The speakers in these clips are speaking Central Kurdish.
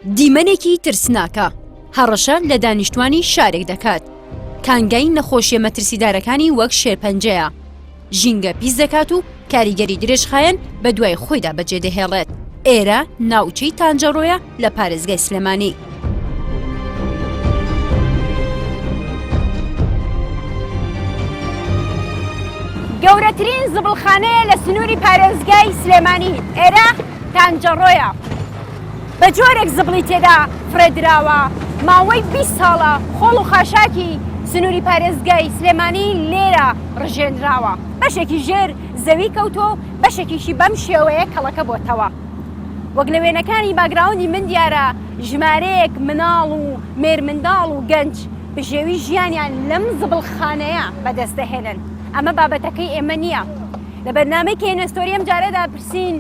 دیمەنێکی ترسناکە هەڕەشە لە دانیشتوانی شارێک دەکات کانگای نەخۆشیە مەترسیدارەکانی وەک شێرپەنجەیە ژینگە پیس دەکات و کاریگەری درێژخایەن بە دوای خۆیدا بەجێدەهێڵێت ئێرە ناوچەی تانجەڕۆیە لە پارێزگای سلێمانی. گەورەترین زبڵخانەیە لە سنووری پارێزگای سلێمانی ئێرە تانجەڕۆیە بە جۆرێک زبڵی تێدا فڕێدراوە ماوەی 20 ساڵە خۆڵ و خاشاکی سنووری پارێزگای سلێمانی لێرە ڕژێنراوە بەشێکی ژێر زەوی کەوتۆ بەشێکیشی بەم شێوەیە کەڵەکە بۆتەوە وەک لە وێنەکانی باگراوندی من دیارە ژمارەیەک مناڵ و مێرمنداڵ و گەنج بژێوی ژیانیان لەم زبڵخانەیە بەدەست دەهێنن. ئەمە بابەتەکەی ئێمە نییە. لە بەرنامەی KNN Story ئەم جارەدا پرسین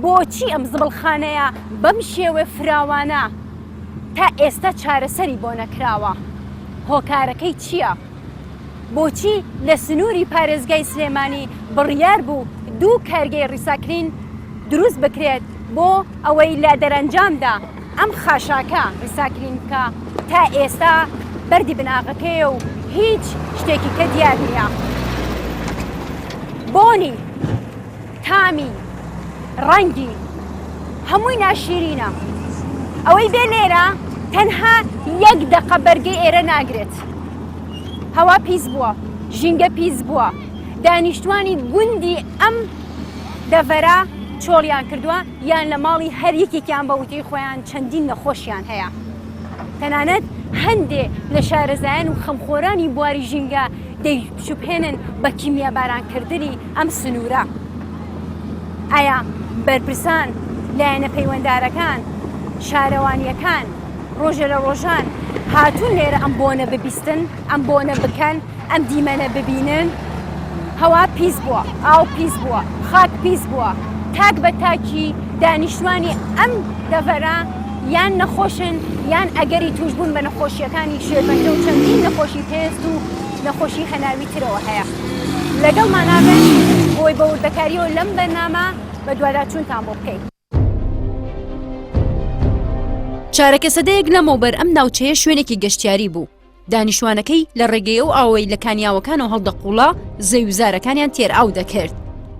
بۆچی ئەم زبڵخانەیە بەم شێوە فراوانە تا ئێستا چارەسەری بۆ نەکراوە؟ هۆکارەکەی چییە؟ بۆچی لە سنووری پارێزگای سلێمانی بڕیار بوو دوو کارگەی ڕیساکلین دروست بکرێت بۆ ئەوەی لە دەرەنجامدا ئەم خاشاکە ڕیساکلین بکا تا ئێستا بەردی بناغەکەیە و هیچ شتێکی کە دیار نییە بۆنی تامی ڕەنگی هەمووی ناشیرینە ئەوەی بێ لێرە تەنها یەک دەقە بەرگەی ئێرە ناگرێت هەوا پیس بووە ژینگە پیس بووە دانیشتوانی گوندی ئەم دەڤەرە چۆڵیان کردووە یان لە ماڵی هەر یەکێکیان بە وتەی خۆیان چەندین نەخۆشیان هەیە تەنانەت هەندێ لە شارەزایان و خەمخۆرانی بواری ژینگە دەیشوبهێنن بە کیمیابارانکردنی ئەم سنوورە. ئایا بەرپرسان، لایەنە پەیوەندارەکان، شارەوانییەکان ڕۆژێ لە ڕۆژان هاتوون لێرە ئەم بۆنە ببیستن، ئەم بۆنە بکەن، ئەم دیمەنە ببینن؟ هەوا پیس بووە، ئاو پیس بووە، خاک پیس بووە، تاک بە تاکی دانیشتوانی ئەم دەڤەرە یان نەخۆشن یان ئەگەری تووشبوون بە نەخۆشییەکانی شێرپەنجە و چەندین نەخۆشی پێست و نەخۆشی هەناوی ترەوە هەیە. لەگەڵمان نابن بۆی بە وردەکاریەوە لەم بەرنامە بەدواداچوونتان بۆ بکەین. چارەکە سەدەیەک لەمەوبەر ئەم ناوچەیە شوێنێکی گەشتیاری بوو. دانیشتوانەکەی لە ڕێگەی ئەو ئاوەی لە کانیاوەکانەوە هەڵدەقوڵا زەویوزارەکانیان تێرئاو دەکرد.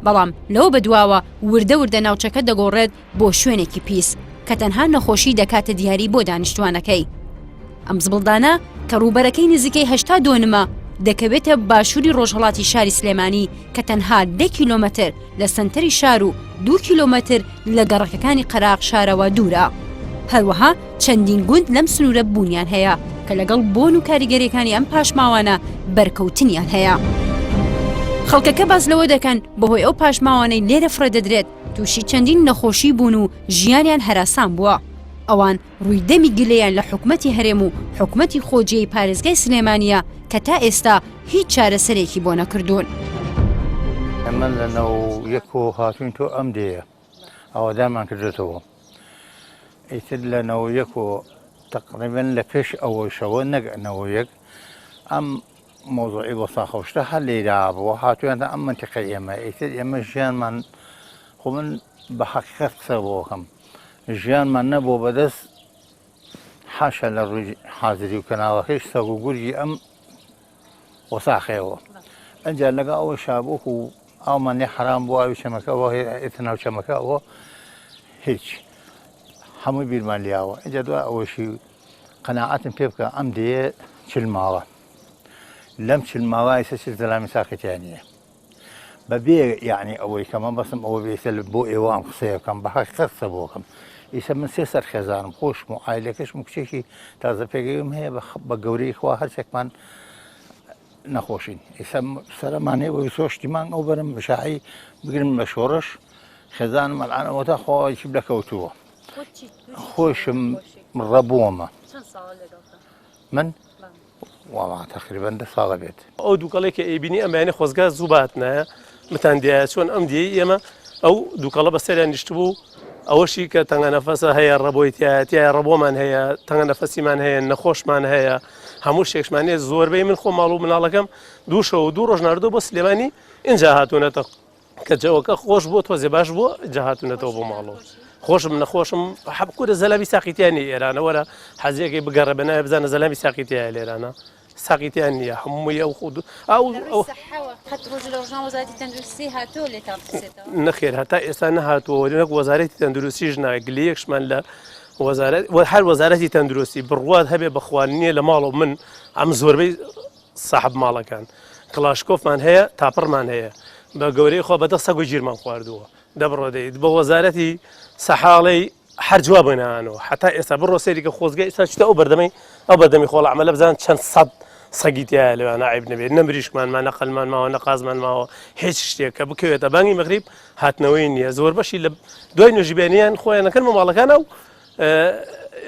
بەڵام لەوە بەدواوە وردە وردە ناوچەکە دەگۆڕێت بۆ شوێنێکی پیس کە تەنها نەخۆشی دەکاتە دیاری بۆ دانیشتوانەکەی. ئەم زبڵدانە کە ڕووبەرەکەی نزیکەی هەشتا دۆنمە دەکەوێتە باشووری ڕۆژهەڵاتی شاری سلێمانی کە تەنها دە کیلۆمەتر لە سەنتەری شار و دوو کیلۆمەتر لە گەڕەکەکانی قەراغ شارەوە دوورە. هەروەها چەندین گوند لەم سنوورە بوونیان هەیە کە لەگەڵ بۆن و کاریگەریەکانی ئەم پاشماوانە بەرکەوتنیان هەیە. خەڵکەکە باس لەوە دەکەن بەهۆی ئەو پاشماوانەی لێرە فڕێدەدرێت تووشی چەندین نەخۆشی بوون و ژیانیان هەراسان بووە. ئەوان ڕووی دەمی گلەیان لە حکومەتی هەرێم و حکومەتی خۆجێی پارێزگای سلێمانییە کە تا ئێستا هیچ چارەسەرێکی بۆ نەکردوون. ئێمە لە نەو یەک و هاتوین تۆ ئەم دێیە ئاوادانمان کردێتەوە ئیتر لە نەوە یەک و تقریبن لە پێش ئەوەیشەوە نەک نەوە یەک ئەم مۆزوعی وەساخە و شتە هەر لێرا بووە هاتویانتە ئەم منتیقەی ئێمە ئیتر ئێمە ژیانمان خۆ من بە حەقیقەت قسە بۆ ئەکەم ژیانمان نەبووە بەدەست حاشا لە ڕووی حازری و کەناڵەکەی سەگ و گورگی ئەم وەساخەیەوە ئەجا لەگە ئەوە شابۆک و ئاومان لێ حرام بۆ ئاوی چەمەکە ئەوە ئێتە ناو چەمەکە ئەوە هیچ هەمووی بیرمان لیاوە ئەجا دوای ئەوەشی قەناعەتم پێ بکە ئەم دێیە چل ماڵە لەم چل ماڵە ئێستا چل زەلامی ساقی تیا نییە بەبێ یعنی ئەوەی کە مەبەستم ئەوە بێ ئێستا بۆ ئێوە ئەم قسەیە بکەم بە حەقیقەت قسە بۆ بکەم ئیسە من سێ سەر خێزانم خۆشم و عایلەکەشم و کچێکی تازە پێگەیم هەیە بە گەورەی خوا هەرچێکمان نەخۆشین ئیسە سەرمان هەیە بۆ سۆشتی مانگ ئەو بەرم بشاعی بگرم بە شۆڕش خێزانم ئەلان ئەوەتا خۆی لەکەوتووە خۆشم ڕەبوومە من وەڵا تەقریبەن دە ساڵە بێت. ئەو دووکەڵەی کە ئەیبینی ئەم بەیانی خۆزگا زوو بهاتنایە بتان دیایە چۆن ئەم دیەی ئێمە ئەو دووکەڵە بەسەریان نیشتبوو ئەوەشی کە تەنگە نەفەسە هەیە ڕەبۆی تایە تایە ڕەبۆمان هەیە تەنگە نەفەسیمان هەیە نەخۆشمان هەیە هەموو شتێکشمان هەیە زۆربەی من خۆ ماڵ و مناڵەکەم دوو شەو و دوو ڕۆژ ناردووە بۆ سلێمانی ئینجا هاتوونەتە کە جەوەکە خۆش بووە تۆزێ باش بووە جا هاتوونەتەوە بۆ ماڵەوە. خۆشم نەخۆشم حەب کورە زەلامی ساقی تیا نیە ئێرانە وەرە حەزیەکەی بگەڕێ بە ناوێ بزانە زەلامی ساقی تیایە لێرانە ساقی تیا نییە هەمووی ئەو خود ئەو ئەو قەت ڕۆژ لە ڕۆژان وەزارەتی تەندروستی هاتووە لێتان بپرسێتەوە؟ نەخێر هەتا ئێستا نەهاتووە نەک وەزارەتی تەندروستیش نا گلەیەکشمان لە وەزارەت هەر وەزارەتی تەندروستی بڕوات هەبێ بەخوا نییە لە ماڵەوە من ئەم زۆربەی ساحب ماڵەکان کڵاشکۆفمان هەیە تاپڕمان هەیە بە گەورەی خۆ بەدە سەگ و گیرمان خواردووە دەبڕۆ دەیت بە وەزارەتی سەحاڵەی هەر جواب نانەوە حتا ئێستا بڕۆ سەیری کە خۆزگە ئێستا چتە ئەو بەردەمەی ئەو بەردەمی خۆڵ عملە بزان چەند سەد سەگی تایە لەوانە عیب نەبێت نە مریشکمان ما نە قەلمان ماوە نە قازمان ماوە هیچ شتێک کە بکەوێتە بانگی مەغریب هاتنەوەی نییە زۆر بەشی لە دوای نوێژی بەیانیان خۆیان نەکەن بە ماڵەکانە و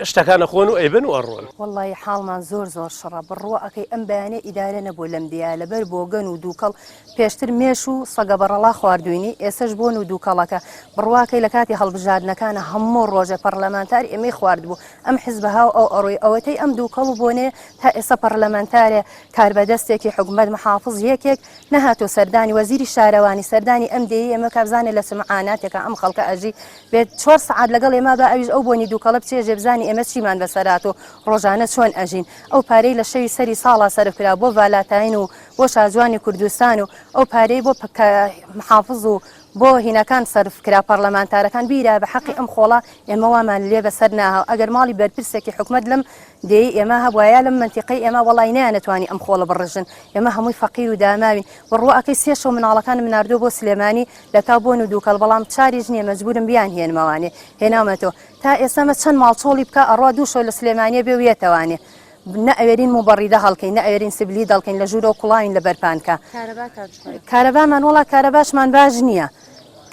شتەکان ئەخۆن و ئەیبەن و ئەڕۆن. وەڵایی حاڵمان زۆر زۆر شڕە بڕوا ئەکەی ئەم بەیانە ئیدارە نەبوو لەم دێیە لەبەر بۆگەن و دووکەڵ پێشتر مێش و سەگە بەڕەڵا خواردوینی ئێسەش بۆن و دووکەڵەکە بڕواکەی لە کاتی هەڵبژاردنەکانە هەموو ڕۆژێ پەڕلەمانتار ئێمەی خواردبوو ئەم حزبە هاو ئەو ئەڕۆی ئەوەتەی ئەم دووکەڵ و بۆنەیە تا ئێسە پەڕلەمانتارێ کاربەدەستێکی حکومەت محافز یەکێک نەهاتوو سەردانی وەزیری شارەوانی سەردانی ئەم دێیەی ئێمە بکا بزانێ لە چ معاناتێکا ئەم خەڵکە ئەژی بێت چوار سەعات لەگەڵ ئێمە با ئەویش ئەو بۆنی دووکەڵە بچێژێ بزانی ئێمە چیمان بەسەر هاتوو ڕۆژانە چۆن ئەژین ئەو پارەی لە شەوی سەری ساڵا سەرف کرا بۆ ڤالاتاین و بۆ شاجوانی کوردستان و ئەو پارەی بۆ محافز و بۆ هینەکان سەرف کرا پەڕلەمانتارەکان بیرە بە حەقی ئەم خۆڵە ئێمە وامان لێ بەسەر ناها ئەگەر ماڵی بەرپرسێکی حکومەت لەم دێی ئێمە هەبوایە یا لەم مەنتیقەی ئێمە وەڵای نەیانەتوانی ئەم خۆڵە بڕژن ئێمە هەمووی فەقیر و داماوین بڕوا ئەکەی سێ شەو مناڵەکانم ناردووە بۆ سلێمانی لەتاو بۆن و دووکەڵ بەڵام چاریش نییە مەجبورم بیان هێنمەوانێ هێناومەتەوە تا ئێسەمە چەند ماڵ چۆڵی بکا ئەڕوا دوو شەو لە سلێمانیە بێ و یەتەوانێ نە ئەوێرین موبەڕیدە هەڵکەین نە ئەوێرین سبلیت هەڵکەین لە ژوورەوە کوڵاوین لە بەرپانکە کارەباتان چۆنە؟ کارەبامان وەڵا کارەباشمان باش نییە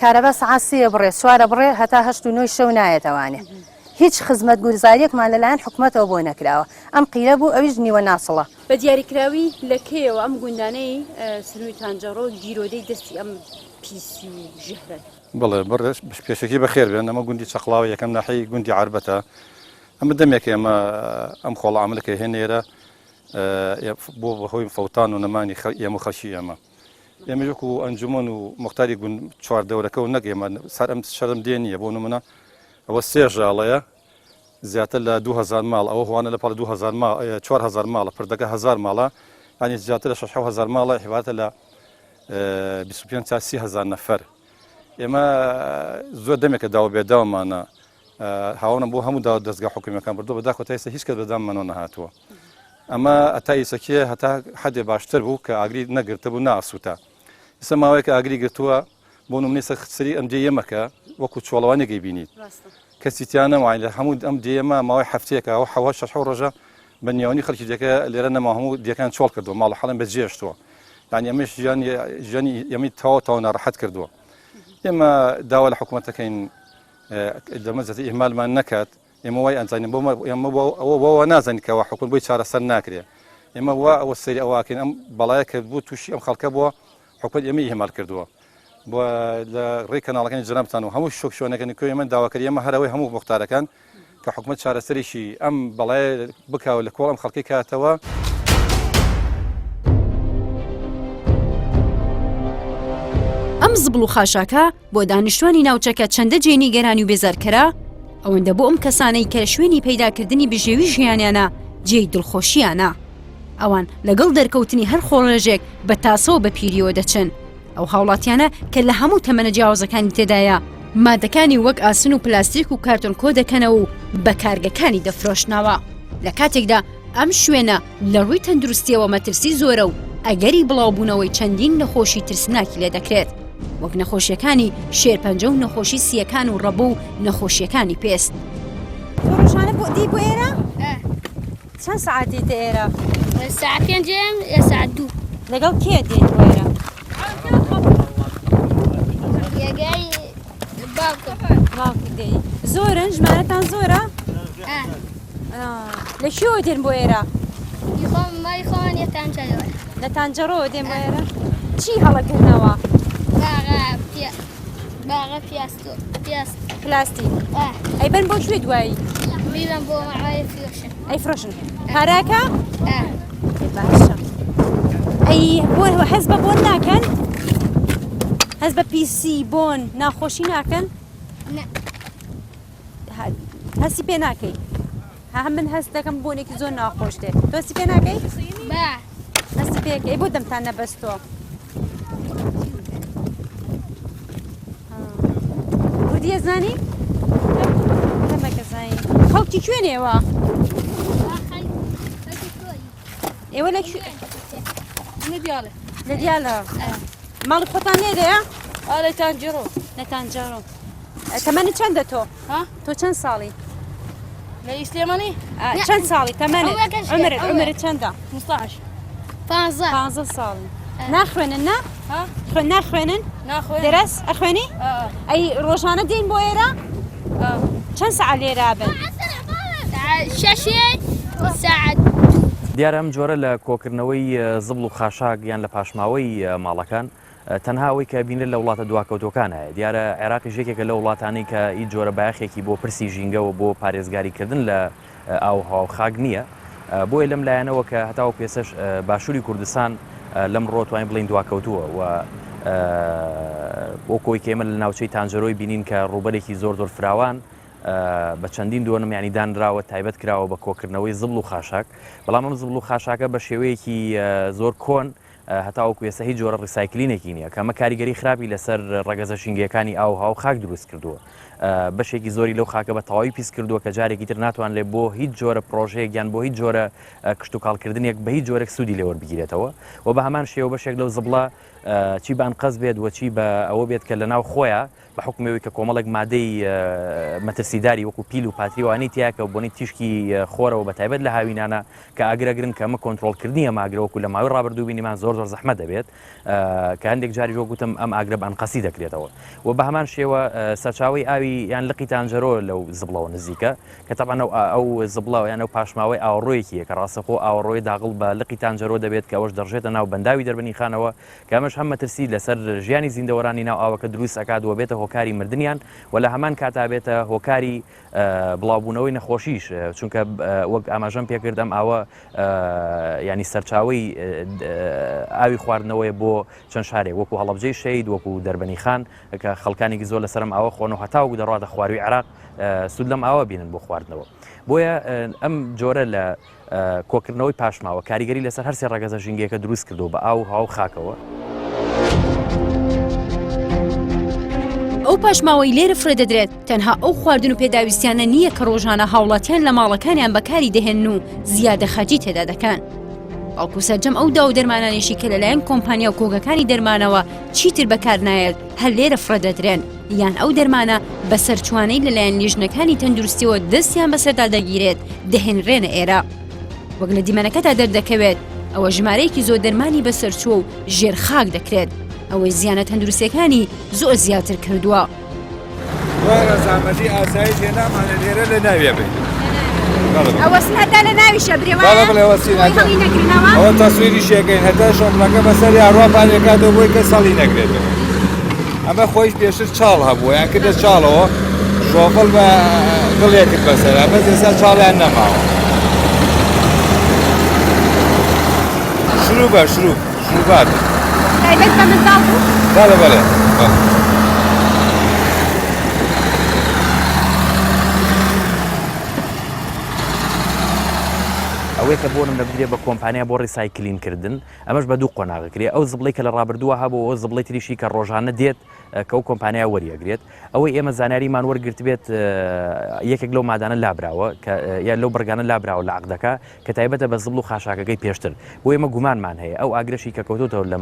کارەبا سەعات سێ بڕێ چوارە بڕێ هەتا هەشت و نۆی شەو نایەتەوانێ هیچ خزمەتگورزاریەکمان لەلایەن حکومەتەوە بۆ نەکراوە ئەم قیرە بوو ئەویش نیوە ناسڵە. بە دیاریکراوی لە کەیەوە ئەم گوندانەی سنووری تانجەڕۆ گیرۆدەی دەستی ئەم پیسی و ژەهرەن؟ بەڵێ بەڕێز پێشەکی بەخێر بێن ئەمە گوندی چەقڵاوە یەکەم ناحیەی گوندی عەربەتە ئەمە دەمێکە ئێمە ئەم خۆڵە عەملەکە هێنێرە بۆ بەهۆی فەوتان و نەمانی ئێمە و خەڵکی ئێمە ئێمە وەکو ئەنجومەن و مختاری گوند چوار دەورەکە و نەک ئێمە سەر ئەم شەرم دێ نییە بۆ نمونە ئەوە سێ ژاڵەیە زیاتر لە 2000 ماڵ ئەوە هوانە لە پاڵ 2000 ماڵ 4000 ماڵە پردەکە 1000 ماڵە ینی زیاتر لە 6000 ماڵە حیواتە لە 25 تا 30 هزار نەفەر ئێمە زۆر دەمێکە داوە بێداومانە هاوانم بۆ هەموو داوە دەستگا حکومیەکان بردووە بەداخەوە تا ئێستا هیچ کەس بەداممانەوە نەهاتووە ئەمە ئەتا ئیسەکێ هەتا حەدێ باشتر بوو کە ئاگری نەگرتبوو ناسووتا ئیسە ماوەیەکە ئاگری گرتووە بۆ نمونەی سەر سەری ئەم دێیەمەکە وەکو چۆڵەوانێک ئەیبینیت کەسی تیا نەما لە هەموو ئەم دێیەمە ماوەی هەفتەیەکە ئەو حەوە شەش حەو ڕۆژە بە نیاونی خەڵکی دێکە لێرە نەما هەموو دێکان چۆڵ کردووە ماڵ و حاڵیان بەجێهێشتووە یعنی ئەمەش ژیانی ژیانی ئێمەی تەواو تەواو ناڕەحەت کردووە ئێمە داوا لە حکوومەتەکەین دەمەزەتی ئیهمالمان نەکات ئێمە وای ئەنزانین بۆ ئێمە بۆ ئەوە بۆ نازانین کەەوە حکوم بۆی چارەسەر ناکرێ ئێمە وا ئەوە سەری ئەوواکەین ئەم بەڵایە کە بوو تووشی ئەم خەڵکە بووە حکومت ئێمە ئیهمال کردووە بۆ لە ڕێی کەناڵەکانی جەنابتان و هەموو شۆک شوێنەکانی کوێ ئێمە داواکاری ئێمە هەرەوەی هەموو مختارەکان کە حکومت چارەسەرێکی ئەم بەڵایە بکاوە لە کۆڵ ئەم خەڵکی کاتەوە. ئەم زبڵ و خاشاکە بۆ دانیشتوانی ناوچەکە چەندە جێی نیگەرانی و بێزارکەرە، ئەوەندە بۆ ئەم کەسانەی کە شوێنی پەیداکردنی بژێوی ژیانیانە جێی دڵخۆشییانە. ئەوان لەگەڵ دەرکەوتنی هەر خۆڵڕێژێک بە تاسەوە بە پیریەوە دەچن. ئەو هاوڵاتیانە کە لە هەموو تەمەنە جیاوازەکانی تێدایە، مادەکانی وەک ئاسن و پلاستیک و کارتۆن کۆدەکەنەوە و بە کارگەکانی دەفرۆشنەوە. لە کاتێکدا ئەم شوێنە لە ڕووی تەندروستیەوە مەترسی زۆرە و ئەگەری بڵاوبوونەوەی چەندین نەخۆشی ترسناکی لێ دەکرێت وەک نەخۆشیەکانی شێرپەنجە و نەخۆشی سیەکان و ڕەبۆ و نەخۆشیەکانی پێست. ڕۆژانە بۆ دی بۆ ئێرە چەند سەعات دیتە ئێرە؟ ساعت پێنج یا ساعت دوو. لەگەڵ کێ دێیت بۆ ئێرە؟ یەگای باوکم. باوکت دێی. زۆرن ژمارەتان زۆرە؟ لە کوێوە دێن بۆ ئێرە؟ ماڵی خۆمان لە تانجەرۆیە. لە تانجەرۆوە دێن بۆ ئێرە؟ چی هەڵەکردنەوە؟ باغە پلاستیک. ئەیبەن بۆ کوێ دوایی؟ بیبەن بۆ مەعوای فرۆشن. ئەی فرۆشن. پارەکە؟ باشە. ئەی بۆ هەز بە بۆن ناکەن؟ هەز بە پیسی بۆن ناخۆشی ناکەن؟ نە. هەستی پێ ناکەی ها من هەست دەکەم بۆنێکی زۆر ناخۆش دێت تۆ هەستی پێ ناکەی با هەستی پێکەی بۆ دەمتان نەبەستووە کوردی ئەزانی کەمەکە زانی خەڵکی کوێن ئێوە ئێوە لە کوێ لە دیالە لە دیالە ماڵی خۆتان لێرەیە لە تانجەرۆ لە تانجەرۆ تەمەنی چەندە تۆ تۆ چەند ساڵی لە سلێمانی چەند ساڵی تەمەنت عمرت عمرت چەندە 15 پانزە پانزە ساڵی ناخوێنن نا خوێن ناخوێنن دەرس ئەخوێنی ئەی ڕۆژانە دێن بۆ ئێرە چەند سەعات لێرە بن شەشێ ساعت دیارە ئەم جۆرە لە کۆکردنەوەی زبڵ و خاشاک یان لە پاشماوەی ماڵەکان تەنها ئەوەی کە بینرێت لە وڵاتە دواکەوتووەکانایە. دیارە عێراقیش یەکێکە لەو وڵاتانەی کە هیچ جۆرە بایەخێکی بۆ پرسی ژینگە و بۆ پارێزگاریکردن لە ئاو و هەوا و خاک نییە. بۆیە لەم لایەنەوە کە هەتاوەکو ئێستەش باشووری کوردستان لەم ڕووە توانین بڵێین دواکەوتووە و وەکو ئەوەی کە ئێمە لە ناوچەی تانجەرۆی بینین کە ڕووبەرێکی زۆر زۆر فراوان بە چەندین دۆنم یانی دانراوە تایبەت کراوە بە کۆکردنەوەی زبڵ و خاشاک بەڵام ئەم زبڵ و خاشاکە بە شێوەیەکی زۆر کۆن هەتاوەکو ئێستا هیچ جۆرە recycling ێکی نییە، کە ئەمە کاریگەری خراپی لەسەر ڕەگەزە ژینگەیەکانی ئاو و هەوا و خاک دروست کردووە. بەشێکی زۆری لەو خاکە بە تەواوی پیس کردووە کە جارێکی تر ناتوانرێت بۆ هیچ جۆرە پڕۆژەیەک یان بۆ هیچ جۆرە کشتوکاڵکردنێک بە هیچ جۆرێک سوودی لێ وەربگیرێتەوە و بە هەمان شێوە بەشێک لەو زبڵە چی بە ئەنقەست بێت و چی بە ئەوە بێت کە لەناو خۆیان بە حوکمی ئەوەی کە کۆمەڵێک مادەی مەترسیداری وەکو پیل و پاتری وانەی تیایە کە بۆنەی تیشکی خۆرەوە بە تایبەت لە هاوینانە کە ئاگر ئەگرن کە ئەمە کۆنترۆڵکردنی ئەم ئاگرە وەکو لە ماوەی ڕابردوو بینیمان زۆر زۆر زەحمەت دەبێت کە هەندێک جاریش وەک وتم ئەم ئاگرە بە ئەنقەستی دەکرێتەوە و بە هەمان شێوە سەرچاوەی ئاوی یان لقی تانجەرۆ لەو زبڵەوە نزیکە کە تەبعەن ئەو ئەو زبڵە یان ئەو پاشماوەی ئاوەڕۆیەکیە کە ڕاستەخۆ ئاوەڕۆی داغڵ بە لقی تانجەرۆ دەبێت کە ئەوەش دەڕژێتە ناو بەنداوی دەربەنیخانەوە کە ئەمەش هەم مەترسی لەسەر ژیانی زیندەوەرانی ناو ئاوەکە دروست ئەکات و بێتە هۆکاری مردنیان و لە هەمان کاتا بێتە هۆکاری بڵاوبوونەوەی نەخۆشیش چونکە وەک ئاماژەم پێکرد ئەم ئاوە ینی سەرچاوەی ئاوی خواردنەوەی بۆ چەند شارێک وەکو هەڵەبجەی شەید وەکو دەربەنی خان کە خەڵکانێکی زۆر لەسەرم ئاوە خۆن و هەتاوەکو دەڕاتە خواروی عێراق سوود لەم ئاوە بینن بۆ خواردنەوە بۆیە ئەم جۆرە لە کۆکردنەوەی پاشماوە کاریگەری لەسەر هەرسێ ڕەگەزە ژینگەیەکە دروست کردووە بە ئاو و هەوا و خاکەوە. ئەو پاشماوەی لێرە فرێ دەدرێت تەنها ئەو خواردن و پێداویستیانە نییە کە ڕۆژانە هاوڵاتیان لە ماڵەکانیان بەکاری دەهێنن و زیادە خەرجی تێدا دەکەن. بەڵکو سەرجەم ئەو داو دەرمانانیشی کە لەلایەن کۆمپانیا و کۆگەکانی دەرمانەوە چیتر بەکارنایەت هەر لێرە فڕێ دەدرێن. یان ئەو دەرمانە بەسەرچووانەی لەلایەن لیژنەکانی تەندروستیەوە دەستیان بەسەردا دەگیرێت دەهێنرێنە ئێرە. وەک لە دیمەنەکەدا دەردەکەوێت ئەوە ژمارەیەکی زۆر دەرمانی بەسەرچووە و ژێر خاک دەکرێت ئەوەی زیانە تەندروستیەکانی زۆر زیاتر کردووە. دوای ڕەزامەندی ئاسایش هێنامانە لێرە لە ناویە بین. ئەوەسن هەتا لە ناویشە برێ وایە؟ بەڵێ بڵێ وەسین بۆی هەڵی نەگرنەوە؟ ئەوە تەسویری شێکەین هەتا شۆفڵەکە بەسەر یاڕوا پانێکاتەوە بۆی کەس هەڵی نەگرێتەوە. ئەمە خۆیش پێشتر چاڵ هەبوو یان کردە چاڵەوە شۆفڵ بە گڵێ کرد بەسەرا بەس ئێستا چاڵیان نەماوە. شروبە شروب شروبات. تایبەت بە منداڵ بوو؟ بەڵێ بەڵێ بەڵێ. ئەوەی کە بۆنم دەبدرێ بە کۆمپانیا بۆ recycling کردن ئەمەش بە دوو قۆناغ کرێ ئەو زبڵەی کە لە ڕابردووە هەبوو ئەو زبڵەی تریشی کە ڕۆژانە دێت کە ئەو کۆمپانیا وەریەگرێت ئەوەی ئێمە زانیاریمان وەرگرتبێت یەکێک لەو مادانە لابراوە کە یا لەو بڕگانە لابراوە لە عەقدەکە کە تایبەتە بە زبڵ و خاشاکەکەی پێشتر بۆ ئێمە گومانمان هەیە ئەو ئاگرەشی کە کەوتۆتەوە لە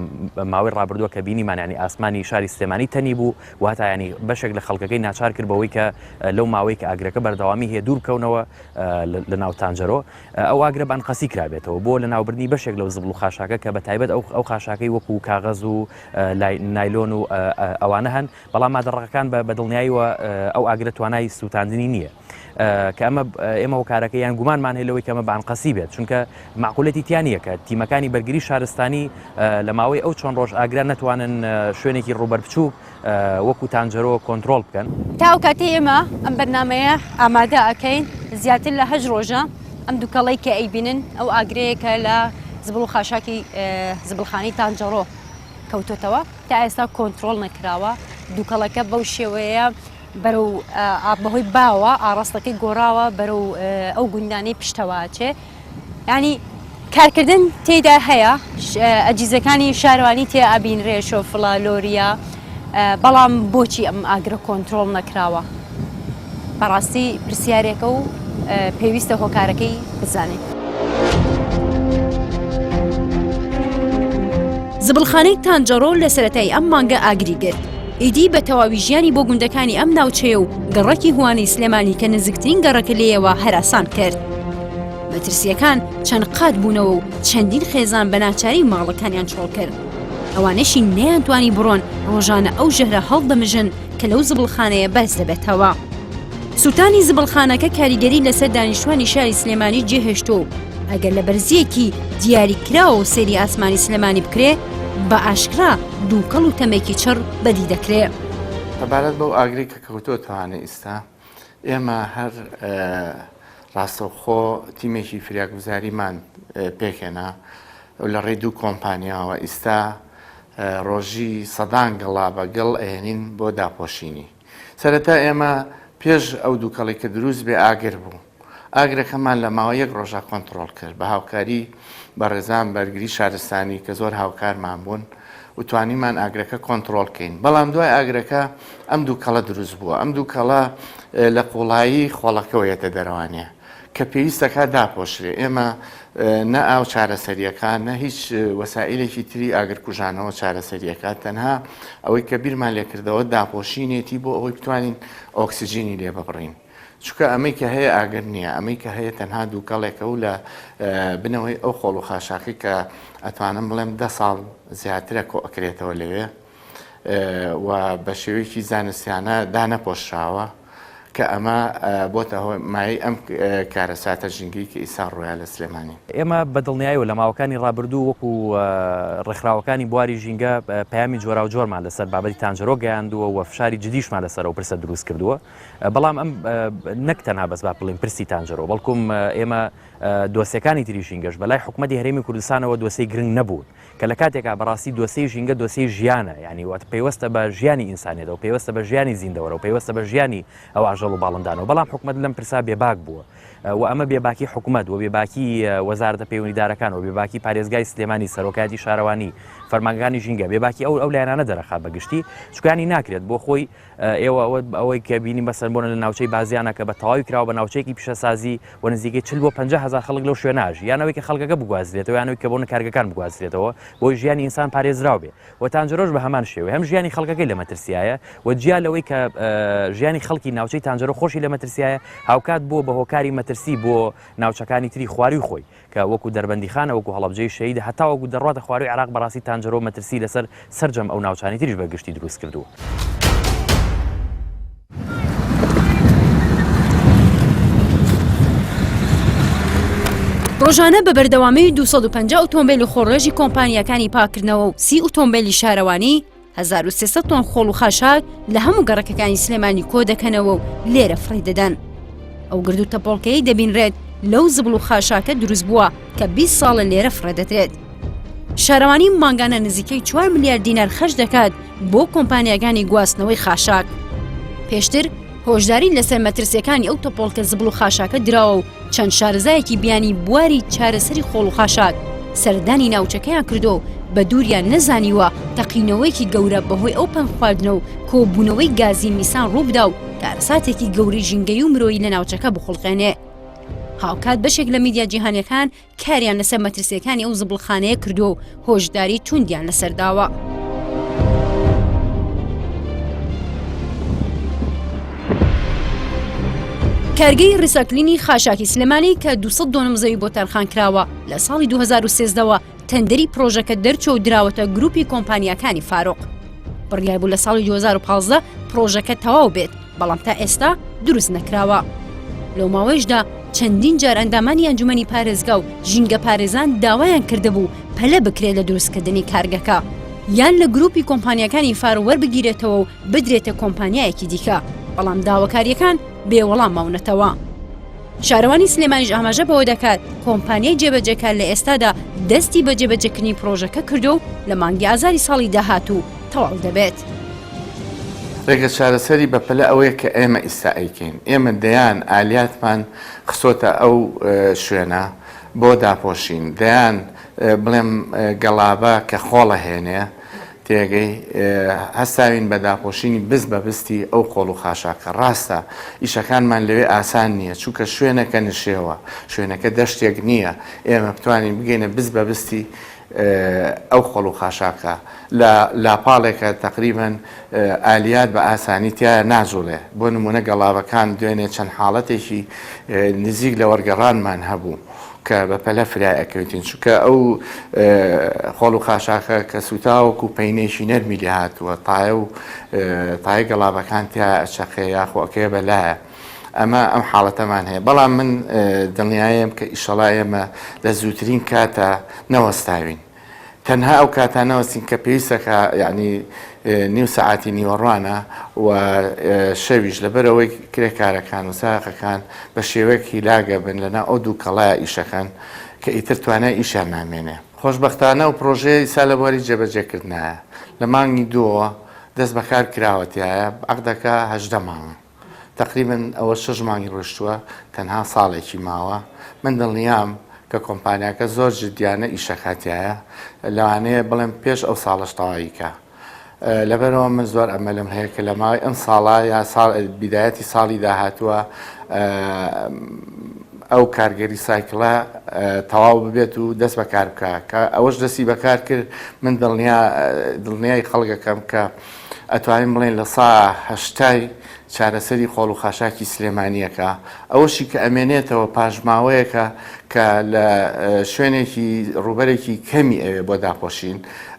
ماوەی ڕابردووە کە بینیمان ینی ئاسمانی شاری سلێمانی تەنی بوو و هەتا ینی بەشێک لە خەڵکەکەی ناچار کرد بەوەی کە لەو ماوەی کە ئاگرەکە بەردەوامی هەیە دوور بکەونەوە لە ناو تانجەرۆ ئەو ئاگرە بە ئەنقەستی کرابێتەوە بۆ لەناوبردنی بەشێک لەو زبڵ و خاشاکە کە بە تایبەت ئەو ئەو خاشاکەی وەکو کاغەز و نایلۆن و ئەوانە هەن بەڵام مادە ڕەقەکان بە دڵنیاییەوە ئەو ئاگرە توانای سووتاندنی نییە. کە ئەمە ئێمە هۆکارەکە یان گومانمان هەیە لەوەی کە ئەمە بە ئەنقەستی بێت چونکە مەعقولەتی تیا نییە کە تیمەکانی بەرگری شارستانی لە ماوەی ئەو چەند ڕۆژ ئاگرە نەتوانن شوێنێکی ڕووبەر بچووک وەکو تانجەرۆ کۆنترۆڵ بکەن. تا ئەو کاتەی ئێمە ئەم بەرنامەیە ئامادە ئەکەین زیاتر لە هەشت ڕۆژە ئەم دوکەڵەی کە ئەیبینن ئەو ئاگرەیە کە لە زبڵ و خاشاکی زبڵخانەی تانجەڕۆ کەوتۆتەوە تا ئێستا کۆنترۆڵ نەکراوە دوکەڵەکە بەو شێوەیە. بەرەو بەهۆی باوە ئاڕاستەکەی گۆڕاوە بەرەو ئەو گوندانەی پشتەوە ئەچێ ینی کارکردن تێدا هەیە ئەجیزەکانی شارەوانی تێ ئەبینرێ شۆفڵە لۆریە بەڵام بۆچی ئەم ئاگرە کۆنتترۆل نەکراوە بەڕاستی پرسیارێکە و پێویستە هۆکارەکەی بزانین. زبڵخانەی تانجەڕۆ لە سەرەتای ئەم مانگە ئاگری گرت. ئیدی بە تەواوی ژیانی بۆ گوندەکانی ئەم ناوچەیە و گەڕەکی هوانەی سلێمانی کە نزیکترین گەڕەکە لێیەوە هەراسان کرد. مەترسییەکان چەند قات بوونەوە و چەندین خێزان بە ناچاری ماڵەکانیان چۆڵ کرد. ئەوانەشی نەیانتوانی بڕۆن ڕۆژانە ئەو ژەهرە هەڵدەمژن کە لەو زبڵخانەیە بەرز دەبێتەوە. سووتانی زبڵخانەکە کاریگەری لەسەر دانیشتوانی شاری سلێمانی جێهێشتووە و ئەگەر لە بەرزییەکی دیاریکراوەوە سەیری ئاسمانی سلێمانی بکرێ بە ئاشکرا دووکەڵ و تەمێکی چڕ بەدی دەکرێ. سەبارەت بەو ئاگرەی کە کەوتۆتەوانە ئیستا ئێمە هەر ڕاستەوخۆ تیمێکی فریاگوزاریمان پێکهێنا لە ڕێی دوو کۆمپانیاوە ئیستا ڕۆژی سەدان گەڵا بە گڵ ئەهێنین بۆ داپۆشینی. سەرەتا ئێمە پێش ئەو دووکەڵی کە دروست بێ ئاگر بوو. ئاگرەکەمان لە ماوەی یەک ڕۆژا کۆنتڕۆڵ کرد بە هاوکاری بەڕێزان بەرگری شارستانی کە زۆر هاوکارمان بوون و توانیمان ئاگرەکە کۆنتڕۆڵ کەین. بەڵام دوای ئاگرەکە ئەم دووکەڵە دروست بووە. ئەم دووکەڵە لە قوڵایی خۆڵەکەوە یەتە دەرەوانێ. کە پێویستەکات داپۆشرێ. ئێمە نە ئاو چارەسەریەکا نە هیچ وەسائیلێکی تری ئاگرکوژانەوە چارەسەریەکا تەنها ئەوەی کە بیرمان لێکردەوە داپۆشینێتی بۆ ئەوەی بتوانین ئۆکسجینی لێ ببڕین چونکە ئەمەی کە هەیە ئاگر نییە ئەمەی کە هەیە تەنها دووکەڵێکە و لە بنەوەی ئەو خۆڵ و خاشاکەی کە ئەتوانم بڵێم دە ساڵ زیاترە کۆ ئەکرێتەوە لەوێ و بە شێوەیەکی زانستیانە دانەپۆشراوە کە ئەمە بۆتە مایەی ئەم کارەساتە ژینگەی کە ئیستا ڕوویا لە سلێمانی. ئێمە بە دڵنیایەوە لە ماوەکانی ڕابردوو وەکو ڕێکخراوەکانی بواری ژینگە پەیامی جۆراوجۆرمان لەسەر بابەتی تانجەرۆ گەیاندووە و فشاری جدیشمان لەسەر ئەو پرسە دروست کردووە بەڵام ئەم نەک تەنها بەس با بڵێین پرسی تانجەرۆ بەڵکوم ئێمە دۆسیەکانی تری ژینگەش بەلای حکومەتی هەرێمی کوردستانەوە دۆسیەی گرنگ نەبوون کە لە کاتێکا بەڕاستی دۆسێی ژینگە دۆسێی ژیانە یانی واتە پەیوەستە بە ژیانی ئینسانیەتەوە پەیوەستە بە ژیانی زیندەوەرەوە پەیوەستە بە ژیانی ئەو ئاژەڵ و باڵندانەوە بەڵام حکومەت لەم پرسا بێباک بووە و ئەمە بێباکی حکومەت و بێباکی وەزارەتە پەیوەندیدارەکان و بێباکی پارێزگای سلێمانی سەرۆکایەتی شارەوانی فەرمانگەکانی ژینگە بێباکی ئەو ئەو لایەنانە دەرەخات بە گشتی چکانی ناکرێت بۆ خۆی ئێوە ئەوە ئەوەی کە بینی مەسەن بۆنە لە ناوچەی بازیانە کە بە تەواوی کراوە بە ناوچەیەکی پیشەسازی و نزیکەی 40 بۆ 50 هەزار خەڵک لەو شوێنە ئەژی یان ئەوەی کە خەڵکەکە بگوازرێتەوە یان ئەوەی کە بۆنە کارگەکان بگوازرێتەوە بۆی ژیانی ئینسان پارێزراو بێ و تانجەرۆش بە هەمان شێوەی هەم ژیانی خەڵکەکەی لە مەترسیایە و جیا لەوەی کە ژیانی خەڵکی ناوچەی تانجەرۆ خۆشی لە مەترسیایە هاوکات بووە بە هۆکاری مەترسی بۆ ناوچەکانی تری خواروی خۆی کە وەکو دەربەندیخانە وەکو هەڵەبجەی شەهید هەتاوەکو دەڕواتە خواروی عێراق بەڕاستی تانجەرۆ مەترسی لەسەر سەرجەم ئەو ناوچانەی تریش بە گشتی دروست کردووە. ڕۆژانە بە بەردەوامی 250 ئۆتۆمبیلی خۆڵڕێژی کۆمپانیاکانی پاکردنەوە و سی ئۆتۆمبیلی شارەوانی 1300 تۆن خۆڵ و خاشاک لە هەموو گەڕەکەکانی سلێمانی کۆ دەکەنەوە و لێرە فڕی دەدەن. ئەو گرد و تەپۆڵکەی دەبینرێت لەو زبڵ و خاشاکە دروست بووە کە 20 ساڵە لێرە فڕێ دەدرێت. شارەوانی مانگانە نزیکەی 4 ملیار دینار خەرج دەکات بۆ کۆمپانیاکانی گواستنەوەی خاشاک. پێشتر هۆشداری لەسەر مەترسیەکانی ئەو تەپۆڵکە زبڵ و خاشاکە دراوە و چەند شارەزایەکی بیانی بواری چارەسەری خۆڵ و خاشاک سەردانی ناوچەکەیان کردو و بە دووریان نەزانیوە تەقینەوەیەکی گەورە بەهۆی ئەو پەنگخواردنە و کۆبوونەوەی گازی میسان ڕووبدا و کارەساتێکی گەورەی ژینگەیی و مرۆیی لە ناوچەکە بخوڵقێنێ. هاوکات بەشێک لە میدیا جیهانیەکان کاریان لەسەر مەترسیەکانی ئەو زبڵخانەیە کردووە و هۆشداری توندیان لەسەر داوە. کارگەی ڕیساکلینی خاشاکی سلێمانی کە 200 دۆنم زەوی بۆ تەرخان کراوە لە ساڵی 2013ەوە تەندەری پرۆژەکە دەرچوە و دراوەتە گروپی کۆمپانیاکانی فاروق. بڕیار بوو لە ساڵی 2015 پرۆژەکە تەواو بێت بەڵام تا ئێستا دروست نەکراوە. لەو ماوەیشدا چەندین جار ئەندامانی ئەنجومەنی پارێزگا و ژینگە پارێزان داوایان کردبوو پەلە بکرێت لە دروستکردنی کارگەکە یان لە گروپی کۆمپانیاکانی فار وەربگیرێتەوە و بدرێتە کۆمپانیایەکی دیکە بەڵام داواکاریەکان بێ وەڵام ماونەتەوە. شارەوانی سلێمانیش ئاماژە بەوە دەکات کۆمپانیای جێبەجێکار لە ئێستادا دەستی بە جێبەجێکردنی پرۆژەکە کردو و لە مانگی ئازاری ساڵی داهاتوو تەواو دەبێت. ڕێگە چارەسەری بەپەلە ئەوەیە کە ئێمە ئیستا ئەیکەین. ئێمە دەیان ئالیاتمان خستۆتە ئەو شوێنە بۆ داپۆشین، دەیان بڵێم گەڵابە کە خۆڵ ئەهێنێ، تێگەی، هەستاوین بە داپۆشینی بست بە بستی ئەو خۆڵ و خاشاکە. ڕاستە ئیشەکانمان لەوێ ئاسان نییە، چونکە شوێنەکە نشێوە، شوێنەکە دەشتێک نییە ئێمە بتوانین بگەینە بست بە بستی ئەو خۆڵ و خاشاکە. لە لاپاڵێکە تەقریبەن ئالیات بە ئاسانی تیایا ناجوڵێ. بۆ نموونە گەڵابەکان دوێنێ چەند حاڵەتێکی نزیک لە وەرگەڕانمان هەبوو کە بە پەلە فرای ئەکەوتین چونکە ئەو خۆڵ و خاشاکە کە سووتاوە وەکوو پەینێکی نەرمی لێ هاتووە تایە و تایە گەڵابەکان تیایا ئەچەقێ یاخۆ ئەکەوێ بە لایە. ئەمە ئەم حاڵەتەمان هەیە بەڵام من دڵنیایم کە ئیشەڵا ئێمە لە زووترین کاتا نەوەستاوین. تەنها ئەو کاتانە وەستین کە پێویستەکە یعنی نیو سەعاتی نیوەڕوانە و شەویش لەبەرئەوەی کرێکارەکان و سایەقەکان بە شێوەیەک هیلاگە بن لەناو ئەو دووکەڵایە ئیشەکەن کە ئیتر توانای ئیشیان نامێنێ. خۆشبەختانە ئەو پڕۆژەیە ئیستا لە بواری جێبەجێکردنایە لە مانگی دووەوە دەست بەکار کراوە تیایا عەقدەکە 18 مانگە. تەقریبەن ئەوە شەش مانگی ڕۆیشتووە تەنها ساڵێکی ماوە من دڵنیام کە کۆمپانیاکە زۆر جدیانە ئیشەکا تیایە لەوانەیە بڵێم پێش ئەو ساڵەش تەواوی کا لەبەرەوە من زۆر ئەمەلم هەیە کە لە ماوەی ئەم ساڵە یا ساڵ بیدایەتی ساڵی داهاتووە ئەو کارگەری سایکڵە تەواو ببێت و دەست بەکار بکە کە ئەوەش دەستی بەکار کرد من دڵنیا دڵنیای خەڵکەکەم کە ئەتوانین بڵێین لە سا هەشتای چارەسەری خۆڵ و خاشاکی سلێمانییەکە، ئەوەشی کە ئەمێنێتەوە پاشماوەیەکە کە لە شوێنێکی ڕووبەرێکی کەمی ئەوێ بۆ داپۆشین،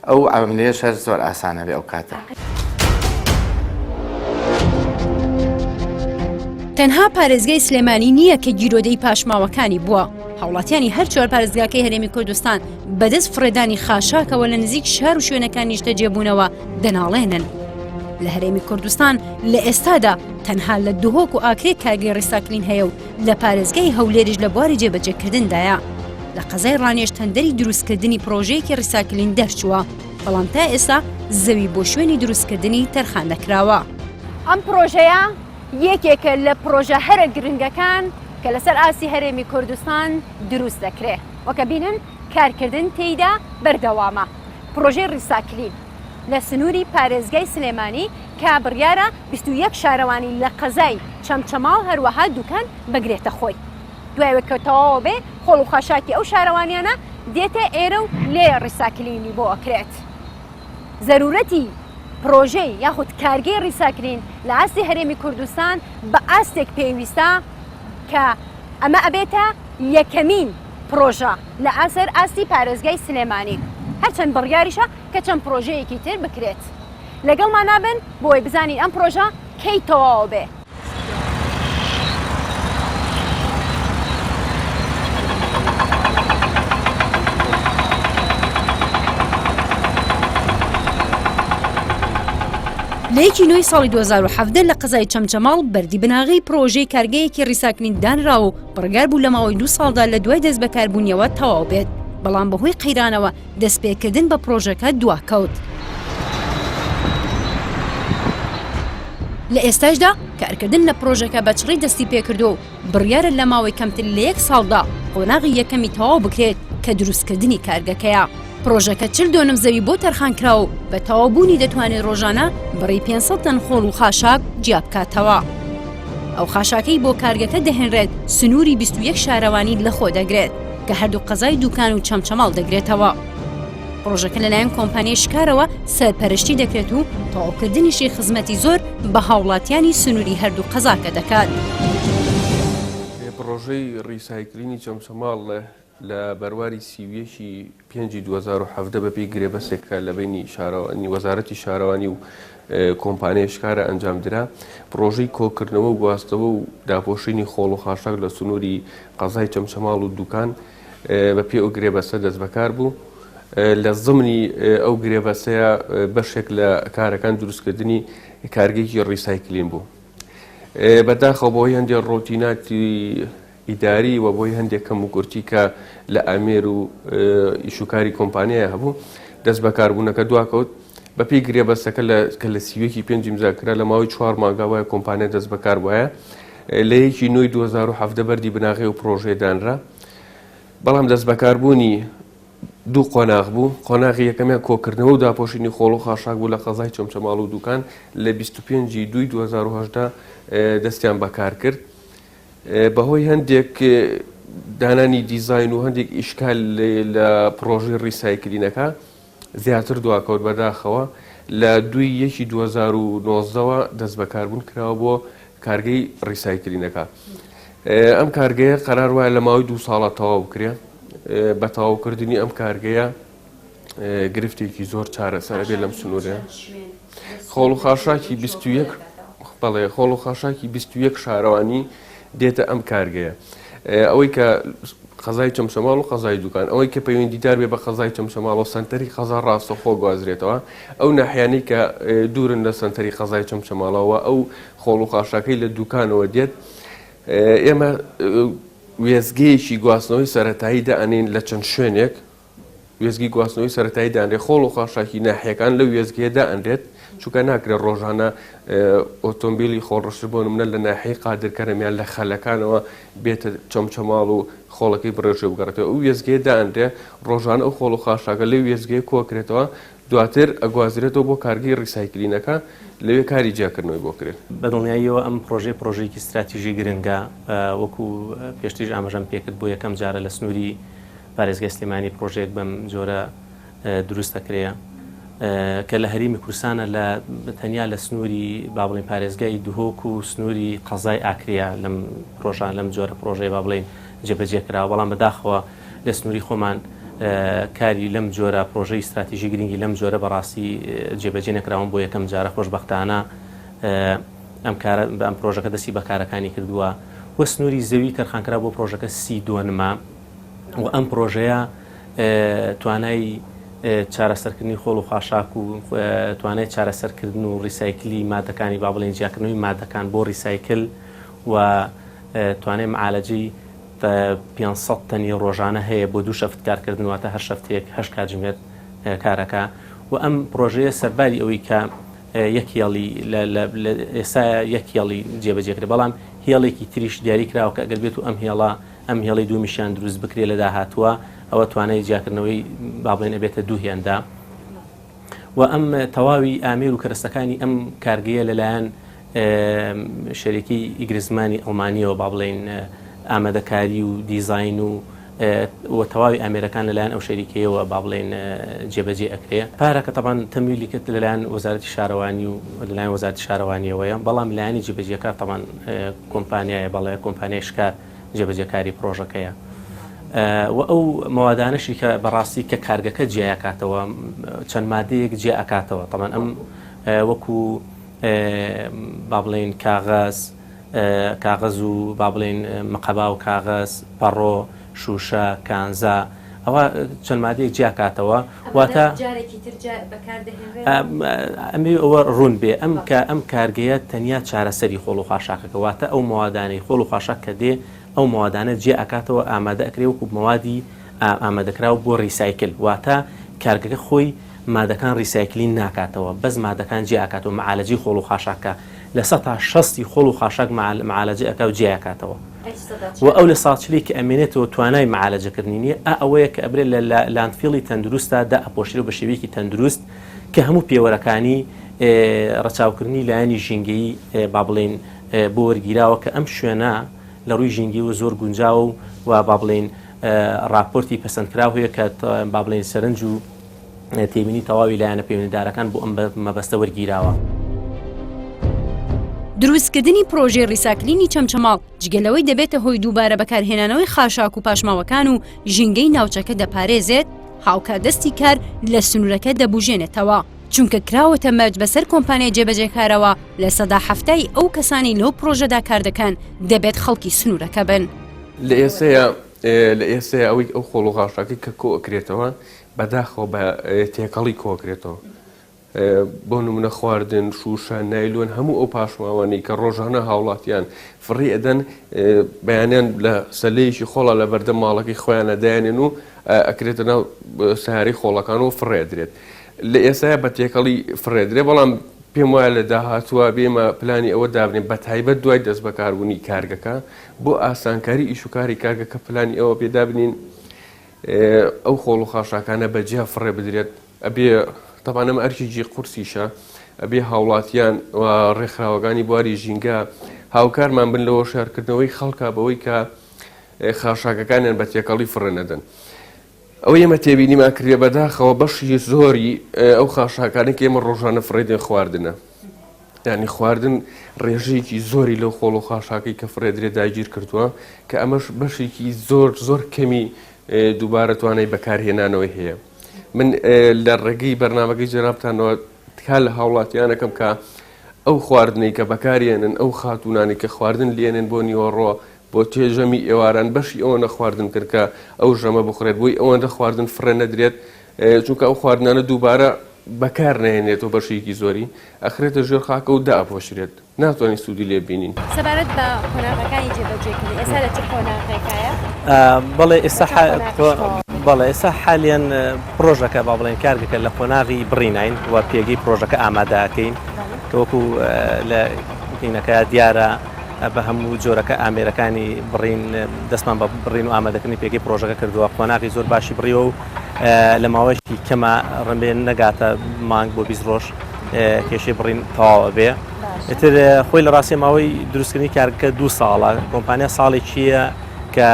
ئەو عەمەلیەش هەر زۆر ئاسان ئەبێ ئەو کاتە. تەنها پارێزگای سلێمانی نییە کە گیرۆدەی پاشماوەکانی بووە، هاوڵاتیانی هەر چوار پارێزگاکەی هەرێمی کوردستان بەدەست فڕێدانی خاشاکەوە لە نزیک شار و شوێنەکان نیشتەجێبوونەوە دەناڵێنن. لە هەرێمی کوردستان لە ئێستادا تەنها لە دهۆک و ئاکرێ کارگەی ڕیساکلین هەیە و لە پارێزگای هەولێریش لە بواری جێبەجێکردندایە. لە قەزای ڕانیەش تەندەری دروستکردنی پرۆژەیەکی ڕیساکلین دەرچووە، بەڵام تا ئێستا زەوی بۆ شوێنی دروستکردنی تەرخان نەکراوە. ئەم پرۆژەیە یەکێکە لە پرۆژە هەرە گرنگەکان کە لەسەر ئاستی هەرێمی کوردستان دروست دەکرێ. وەک ئەبینن کارکردن تێیدا بەردەوامە. پڕۆژەی ڕیساکلین لە سنووری پارێزگای سلێمانی کە بڕیارە 21 شارەوانی لە قەزای چەمچەماڵ هەروەها دوکان بگرێتە خۆی. دوای ئەوەی کە تەواو بێ خۆڵ و خاشاکی ئەو شارەوانیانە دێتە ئێرە و لێ ڕیساکلینی بۆ ئەکرێت. زەرورەتی پڕۆژەی یاخود کارگەی ڕیساکلین لە ئاستی هەرێمی کوردستان بە ئاستێک پێویستە کە ئەمە ئەبێتە یەکەمین پڕۆژە لە ئاسەر ئاستی پارێزگای سلێمانی، هەرچەند بڕیاریشە کە چەند پڕۆژەیەکی تر بکرێت. لەگەڵمان نابن بۆی بزانین ئەم پڕۆژە کەی تەواو بێ. لە یەکی نۆی ساڵی 2017 لە قەزای چەمچەماڵ بەردی بناغەی پڕۆژەی کارگەیەکی ڕیساکلین دانرا و بڕیار بوو لە ماوەی دوو ساڵدا لە دوای دەستبەکاربوونیەوە تەواو بێت، بەڵام بەهۆی قەیرانەوە دەستپێکردن بە پڕۆژەکە دواکەوت. لە ئێستاشدا کارکردن لە پڕۆژەکە بە چڕی دەستی پێکردووە و بڕیارە لە ماوەی کەمتر لە یەک ساڵدا قۆناغی یەکەمی تەواو بکرێت کە دروستکردنی کارگەکەیە. پڕۆژەکە 40 دۆنم زەوی بۆ تەرخانکراوە و بە تەواوبوونی دەتوانێت ڕۆژانە بڕی 500 تەن خۆڵ و خاشاک جیابکاتەوە. ئەو خاشاکەی بۆ کارگەکە دەهێنرێت سنووری 21 شارەوانی لەخۆ دەگرێت کە هەردوو قەزای دوکان و چەمچەماڵ دەگرێتەوە. پڕۆژەکە لەلایەن کۆمپانیای شکارەوە سەرپەرشتی دەکرێت و تەواوکردنیشی خزمەتی زۆر بە هاوڵاتیانی سنووری هەردوو قەزاکە دەکات. پڕۆژەی ڕیسایکلینی چەمچەماڵ لە بەرواری 31 ی پێنجی 2017 بەپێی گرێبەستێک کە لە بەینی شارەوانی وەزارەتی شارەوانی و کۆمپانیای شکارە ئەنجامدرا، پڕۆژەی کۆکردنەوە و گواستنەوە و داپۆشینی خۆڵ و خاشاک لە سنووری قەزای چەمچەماڵ و دوکان بەپێی ئەو گرێبەستە دەستبەکار بوو. لە زمنی ئەو گرێبەستەیە بەشێک لە کارەکان دروستکردنی کارگەیەکی ڕیسایکلین بوو. بەداخەوە بەهۆی هەندێک ڕۆتیناتی ئیداری و بۆی هەندێک کەموکورتی کە لە ئامێر و ئیشوکاری کۆمپانیای هەبوو دەست بەکاربوونەکە دواکەوت. بەپێی گرێبەستەکە لە کە لە 31 پێنج ئیمزا کرا لە ماوەی چوار مانگا وایە کۆمپانیا دەست بەکار بوایە لە یەکی نۆی 2017 بەردی بناغەی و پرۆژەیە دانرا بەڵام دەست بەکاربوونی دوو قۆناغ بوو، قۆناغی یەکەمیان کۆکردنەوە و داپۆشینی خۆڵ و خاشاک بوو لە قەزای چەمچەماڵ و دوکان لە 25 ی دووی 2018 دەستیان بەکار کرد. بەهۆی هەندێک دانانی دیزاین و هەندێک ئیشکال لە پڕۆژەی ڕیسایکلینەکە زیاتر دواکەوت بەداخەوە لە دووی یەکی 2019ەوە دەست بەکاربوون کراوە بۆ کارگەی ڕیسایکلینەکە. ئەم کارگەیە قەرار وایە لە ماوەی دوو ساڵە تەواو بکرێ. بە تەواوکردنی ئەم کارگەیە گرفتێکی زۆر چارەسەر ئەبێت لەم سنوورە. خۆڵ و خاشاکی 21 بەڵێ خۆڵ و خاشاکی 21 شارەوانی دێتە ئەم کارگەیە. ئەوەی کە قەزای چەمچەماڵ و قەزای دوکان ئەوەی کە پەیوەندیدار بێ بە قەزای چەمچەماڵ و سەنتەری قەزا ڕاستەخۆ گوازرێتەوە ئەو ناحیانەی کە دوورن لە سەنتەری قەزای چەمچەماڵەوە ئەو خۆڵ و خاشاکەی لە دوکانەوە دێت ئێمە وێستگەیەکی گواستنەوەی سەرەتایی دائەنێین لە چەند شوێنێک، وێستگەی گواستنەوەی سەرەتایی دانرێت، خۆڵ و خاشاکی ناحیەکان لەو وێستگەیە دائەنرێت، چونکە ناکرێت ڕۆژانە ئۆتۆمبیلی خۆڵڕشتر بۆ نمونە لە ناحیەی قادرکەرەم یان لە خەلەکانەوە بێتە چەمچەماڵ و خۆڵەکەی بڕێژێ و بگەڕێتەوە. ئەو وێستگەیە دائەنرێ، ڕۆژانە ئەو خۆڵ و خاشاکە لەو وێستگەیە کۆکرێتەوە، دواتر ئەگوازرێتەوە بۆ کارگەی ڕیسایکلینەکە، لەوێ کاری جیاکردنەوەی بۆ کرێت. بە دڵنیاییەوە ئەم پڕۆژەیە پڕۆژەیەکی ستراتیژی گرنگە، وەکو پێشتریش ئاماژەم پێکرد بۆ یەکەم جارە لە سنووری پارێزگای سلێمانی پڕۆژەیەک بەم جۆرە دروست دەکرێ کە لە هەرێمی کوردستانە لە تەنیا لە سنووری با بڵێین پارێزگای دهۆک و سنووری قەزای ئاکریا لەم پڕۆژە لەم جۆرە پڕۆژەیە با بڵێین جێبەجێ کراوە، بەڵام بەداخەوە لە سنووری خۆمان کاری لەم جۆرە پرۆژەی ستراتیژی گرنگی لەم جۆرە بەڕاستی جێبەجێ نەکراون بۆ یەکەم جارە خۆشبەختانە ئەم کارە ئەم پرۆژەکە دەستی بە کارەکانی کردووە و سنووری زەوی تەرخانکرا بۆ پرۆژەکە سی دۆنمە و ئەم پرۆژەیە توانای چارەسەرکردنی خۆڵ و خاشاک و توانای چارەسەرکردن و ڕیسایکلی مادەکانی با بڵێن جیاکردنەوەی مادەکان بۆ ڕیسایکل و توانای معالەجەی 500 تەنی ڕۆژانە هەیە بۆ دوو شەفت کارکردن واتە هەر شەفتێک هەشت کاتژمێر کارەکە و ئەم پرۆژەیە سەرباری ئەوەی کە یەک هێڵی ئێستا یەک هێڵی جێبەجێکرێت بەڵام هێڵێکی تریش دیاری کراوە کە ئەگەر بێت و ئەم هێڵە ئەم هێڵی دوومیشیان دروست بکرێت لە داهاتووە ئەوە توانای جیاکردنەوەی با بڵێن ئەبێتە دوو هێندە و ئەم تەواوی ئامێر و کەرەستەکانی ئەم کارگەیە لەلایەن شەریکەی ئیگرزمانی ئەڵمانیەوە با بڵێین ئامادەکاری و دیزاین و و تەواوی ئامێرەکان لەلایەن ئەو شەریکەیەوە با بڵێین جێبەجێ ئەکرێ. پارەکە تەبان تەمویلی کرد لەلایەن وەزارەتی شارەوانی و لەلایەن وەزارەتی شارەوانیەوەیە بەڵام لایەنی جێبەجێکار تەبان کۆمپانیایە بەڵێ کۆمپانیای شکار جێبەجێکاری پڕۆژەکەیە و ئەو مەوادانەشی کە بەڕاستی کە کارگەکە جیاکاتەوە چەند مادەیەک جیا ئەکاتەوە تەبان ئەم وەکو با بڵێین کاغەز کاغەز و با بڵێین مقەبا و کاغەز پەڕۆ شوشە کانزا ئەوە چەند مادەیەک جیاکاتەوە واتە ئەمەوێ ئەوە ڕوون بێ ئەم کە ئەم کارگەیە تەنیا چارەسەری خۆڵ و خاشاکەکە واتە ئەو مەوادانەی خۆڵ و خاشاک کە دێ ئەو مەوادانە جیا ئەکاتەوە ئامادە ئەکرێ وەکو مەوادی ئامادەکراو بۆ ڕیسایکل واتە کارگەکە خۆی مادەکان ڕیسایکلین ناکاتەوە بەس مادەکان جیا ئەکاتەوە معالەجەی خۆڵ و خاشاک کە لە سەتا شەستی خۆڵ و خاشاک معالەجە ئەکا و جیای ئەکاتەوە و ئەو لە سا چلی کە ئەمێنێتەوە توانای معالەجەکردنی نییە ئا ئەوەیە کە ئەبرێت لە landfill ی تەندروستا دا ئەپۆشرێ و بە شێوەیەکی تەندروست کە هەموو پێوەرەکانی ڕەچاوکردنی لایەنی ژینگەیی با بڵێین بۆ وەرگیراوە کە ئەم شوێنە لە ڕووی ژینگەیەوە زۆر گونجاوە و و با بڵێین ڕاپۆرتی پەسەندکراو هەیە کە با بڵێین سەرنج و تێبینی تەواوی لایەنە پەیوەندیدارەکان بۆ ئەم مەبەستە وەرگیراوە. دروستکردنی پرۆژەی ڕیساکلینی چەمچەماڵ جگە لەوەی دەبێتە هۆی دووبارە بەکارهێنانەوەی خاشاک و پاشماوەکان و ژینگەی ناوچەکە دەپارێزێت، هاوکات دەستی کار لە سنوورەکە دەبوژێنێتەوە، چونکە کراوەتە مەرج بەسەر کۆمپانیای جێبەجێکارەوە 70% ئەو کەسانەی لەو پرۆژەدا کاردەکەن دەبێت خەڵکی سنوورەکە بن. لە ئێستەیا لە ئێستەیا ئەوەی ئەو خۆڵ و خاشاکەی کە کۆ ئەکرێتەوە بەداخەوە بە تێکەڵی کۆکرێتەوە بۆ نمونە خواردن شوشە نایلۆن هەموو ئەو پاشماوانەی کە ڕۆژانە هاوڵاتیان فڕی ئەدەن بەیانیان لە سەلەیەکی خۆڵا لە بەردەم ماڵەکەی خۆیانە دایانێن و ئەکرێتە ناو سیارەی خۆڵەکان و فڕێ ئەدرێت. لە ئێستایا بە تێکەڵی فڕێدرێ بەڵام پێم وایە لە داهاتووە بێمە پلانی ئەوە دابنێن بە تایبەت دوای دەستبەکاربوونی کارگەکە بۆ ئاسانکاری ئیش و کاری کارگەکە پلانی ئەوە پێ دابنین ئەو خۆڵ و خاشاکانە بە جیا فڕێ بدرێت ئەبێ تەبان ئەمە ئەرکێکی قورسیشە ئەبێ هاوڵاتیان و ڕێکخراوەکانی بواری ژینگە هاوکارمان بن لە هۆشیارکردنەوەی خەڵکا بەوەی کە خاشاکەکانیان بە تێکەڵی فڕێ نەدەن. ئەوەی ئێمە تێبینیمان کردیە بەداخەوە بەشی زۆری ئەو خاشاکانەی کە ئێمە ڕۆژانە فڕێدێن خواردنە. یانی خواردن ڕێژەیەکی زۆری لەو خۆڵ و خاشاکەی کە فڕێدرێ داگیر کردووە کە ئەمەش بەشێکی زۆر زۆر کەمی دووبارە توانای بەکارهێنانەوەی هەیە. من لە ڕێگەی بەرنامەکەی جەنابتانەوە تکا لە هاوڵاتیانەکەم کە ئەو خواردنەی کە بەکارێنن ئەو خاتوونانی کە خواردن لێنن بۆ نیوەڕۆ بۆ تێ ژەمی ئێواران بەشی ئەوەنە خواردن کرد کە ئەو ژەمە بخورێت بۆی ئەوەندە خواردن فڕێ نەدرێت چونکە ئەو خواردنانە دووبارە بەکار نەهێنێتەوە بەشێکی زۆری ئەخرێتە ژێر خاکە و دائەپۆشرێت ناتوانین سوودی لێ بینین. سەبارەت بە قۆناغەکانی جێبەجێکردن ئێستا لە چ قۆناغێکایە؟ بەڵێ ئێستا بەڵێ ئێستا حالیەن پڕۆژەکە با بڵێن کارگەکە لە قۆناغی بڕیناین و پێگەی پڕۆژەکە ئامادە ئەکەین کە وەکو لە بینەکە دیارە بە هەموو جۆرەکە ئامێرەکانی بڕین دەستمان بە بڕین و ئامادەکردنی پێگەی پڕۆژەکە کردووە قۆناغی زۆر باشی بڕیوە و لە ماوەیەکی کەمە ڕەنبێ نەگاتە مانگ بۆ 20 ڕۆژ کێشەی بڕین تەواوە بێ ئیتر خۆی لە ڕاستی ماوەی دروستکردنی کارگەکە دوو ساڵە کۆمپانیا ساڵێکیە کە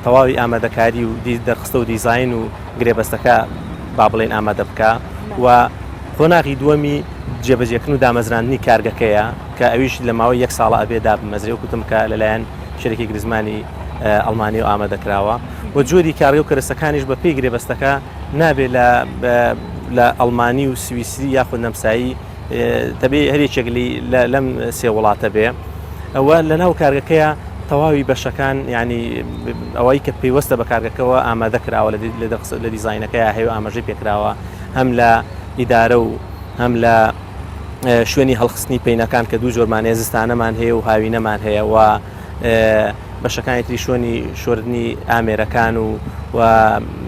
تەواوی ئامادەکاری و دەرخستە و دیزین و گرێبەستەکە با بڵێن ئامادە بکە و قۆناغی دووەمی جێبەجێکردن و دامەزراندنی کارگەکەیە کە ئەویش لە ماوەی یەک ساڵە ئەبێ دابمەزرێ وەکو وتم کە لەلایەن شەریکەی گریزمانی ئەڵمانیەوە ئامادە کراوە و جۆری کارگە و کەرەستەکانیش بە پێی گرێبەستەکە نابێ لە لە ئەڵمانی و سویسری یاخود نەمسایی دەبێ هەر یەکێک لەم سێ وڵاتە بێ ئەوە لە ناو کارگەکەیە تەواوی بەشەکان ینی ئەوەی کە پەیوەستە بە کارگەکەەوە ئامادە کراوە لە دیزینەکەی هەیە ئاماژەی پێکراوە هەم لە ئیدارە و هەم لە شوێنی هەڵخستنی پەینەکان کە دوو جۆرمان هەیە زستانەمان هەیە و هاوینەمان هەیە و بەشەکانی تری شوێنی شۆردنی ئامێرەکان و و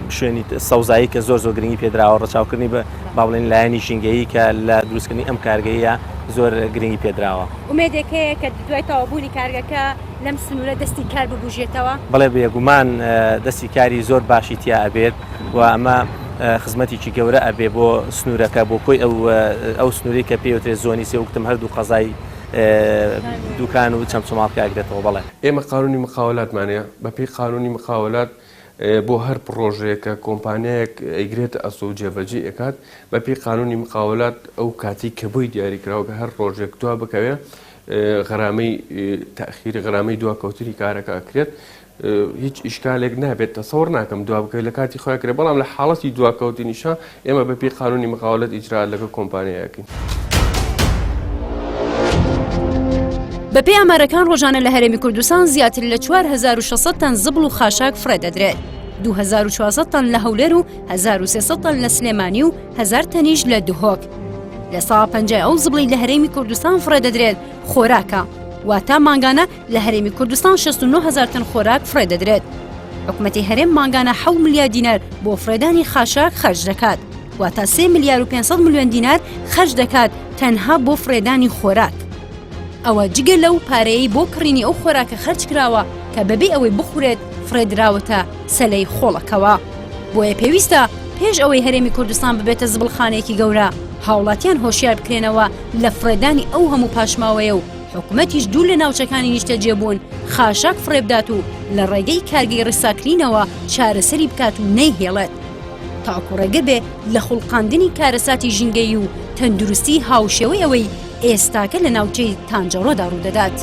شوێنی سەوزایی کە زۆر زۆر گرنگی پێدراوە ڕەچاوکردنی بە با بڵێن لایەنی ژینگەیی کە لە دروستکردنی ئەم کارگەیە زۆر گرنگی پێدراوە. ئومێدێک هەیە کە دوای تەواوبوونی کارگەکە لەم سنوورە دەستی کار ببوژێتەوە؟ بەڵێ بێگومان دەستی کاری زۆر باشی تیا ئەبێت و ئەمە خزمەتێکی گەورە ئەبێ بۆ سنوورەکە بۆ کۆی ئەو ئەو سنووری کە پێوترێت زۆنی سێ وتم هەردوو قەزای دوکان و چەمچەماڵ کە ئەگرێتەوە بەڵێ. ئێمە قانونی مقاولاتمان هەیە، بەپێی قانونی مقاولات بۆ هەر پڕۆژەیەک کە کۆمپانیایەک ئەیگرێتە ئەستۆ و جێبەجێی ئەکات، بەپێی قانونی مقاولات ئەو کاتەی کە بۆی دیاری کراوە کە هەر ڕۆژێک دوا بکەوێ غەرامەی تەئخیر غەرامەی دواکەوتنی کارەکە ئەکرێت. هیچ ئیشکالێک نابێت تەسەوڕ ناکەم دوا بکەوێت لە کاتی خۆیان کرێت بەڵام لە حاڵەتی دواکەوتنیشا ئێمە بە پێی قانونی مقاولەت ئیجرائات لەگەڵ کۆمپانیا ئەکەین. بەپێی ئامارەکان ڕۆژانە لە هەرێمی کوردستان زیاتر لە 4600 تەن زبڵ و خاشاک فڕێ دەدرێت. 2400 تەن لە هەولێر و 1300 تەن لە سلێمانی و 1000 تەنیش لە دهۆک. لە سا پەنجای ئەو زبڵی لە هەرێمی کوردستان فڕێ دەدرێت خۆراکە. واتە مانگانە لە هەرێمی کوردستان 69 هەزار تەن خۆراک فڕێ دەدرێت. حکومەتی هەرێم مانگانە 7 ملیار دینار بۆ فڕێدانی خاشاک خەرج دەکات. واتە 3 ملیار و 500 ملیۆن دینار خەرج دەکات تەنها بۆ فڕێدانی خۆراک. ئەوە جگە لەو پارەیەی بۆ کڕینی ئەو خۆراکە خەرج کراوە کە بەبێ ئەوەی بخورێت فڕێدراوەتە سەلەی خۆڵەکەوە. بۆیە پێویستە پێش ئەوەی هەرێمی کوردستان ببێتە زبڵخانەیەکی گەورە، هاوڵاتیان هۆشیار بکرێنەوە لە فڕێدانی ئەو هەموو پاشماوەیە و حکومەتیش دوور لە ناوچەکانی نیشتەجێبوون خاشاک فڕێبدات و لە ڕێگەی کارگەی ڕیساکلینەوە چارەسەری بکات و نەیهێڵێت تاکو ڕێگە بێ لە خوڵقاندنی کارەساتی ژینگەیی و تەندروستی هاوشێوەی ئەوەی ئێستاکە لە ناوچەی تانجەڕۆدا ڕوودەدات.